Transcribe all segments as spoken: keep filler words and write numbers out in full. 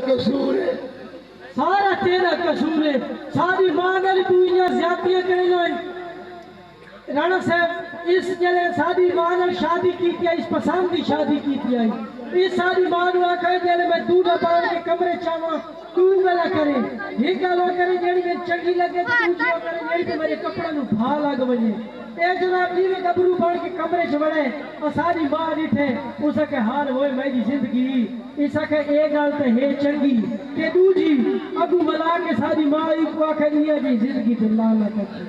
قصور ہے۔ سارا تیݙا قصور ہے۔ ساݙی ماں نال توں ایہاں زیادتیاں کریندا ہیں۔ رانا صاحب، اس جیلے ساݙی ماں نال شادی کیتی ہے، اس پسند دی شادی کیتی ہے۔ اس ساݙی ماں نوں آکھا ہے، جیلے میں دودھ پاوݨ کے کمرے چاواں، توں ڳالھاں کریں۔ ہک ڳالھاں کریں جیڑھی میں چنڳی لڳے، تے ݙوجھی او کریں جیڑھی تے میݙے کپڑاں نوں بھا لڳ ونڄے۔ اے جناب جیویں گبرو بݨ کے کمرے چ وڑے، اساݙی ماء ݙٹھے، اس آکھے، حال ہوئے میݙی زندگی۔ اس آکھے، اے ڳالھ تے ہے چنڳی، تے ݙوجھی اڳوں ولا کے ساݙی ماء ایکوں آکھے، ایہا جئی زندگی تے لعنت اچے۔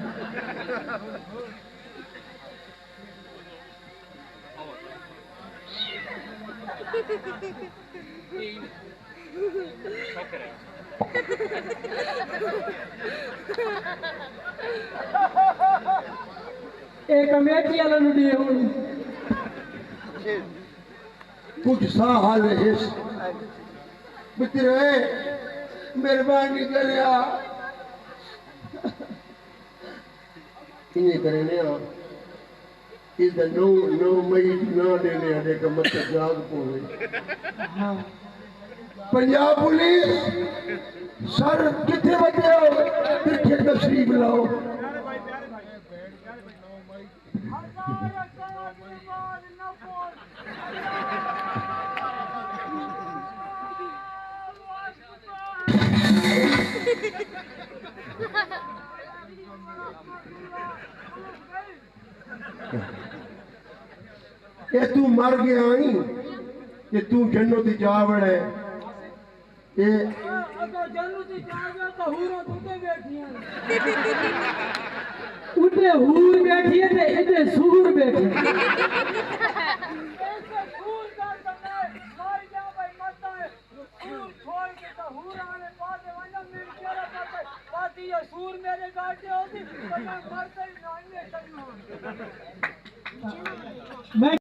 اے کمیٹی والے نوں ݙے ہݨ۔ کجھ ساہ حال ہس۔ مترے، مہربانی کریا۔ انہیں کرے نے آ۔ اس دا نو، نو مئی نہ لینے آ، ݙیکھ مت جاڳ پووے۔ ہاں۔ پنجاب پولیس، سر کتھے ودے ہو؟ ترکھے تشریف لاؤ۔ اے توں مر ڳیا ہیں، اے توں جنت وچ جا وڑے۔ اے اگر جنت وچ جا ڳیا تاں حوراں کتے ٻیٹھیاں۔ اتنے حور ٻیٹھی ہے تے اتنے سور ٻیٹھے۔ ایسے سور کر تے مر ڳیا بھائی، مت آئے۔ سور چھوڑ کے تاں حور والے پاسے ونڄاں، میری کیڑھا پتہ، پاتی یا سور میرے گاٹے ہوندی، تے میں مردا ہی نہ انہیں چنڳا۔ میں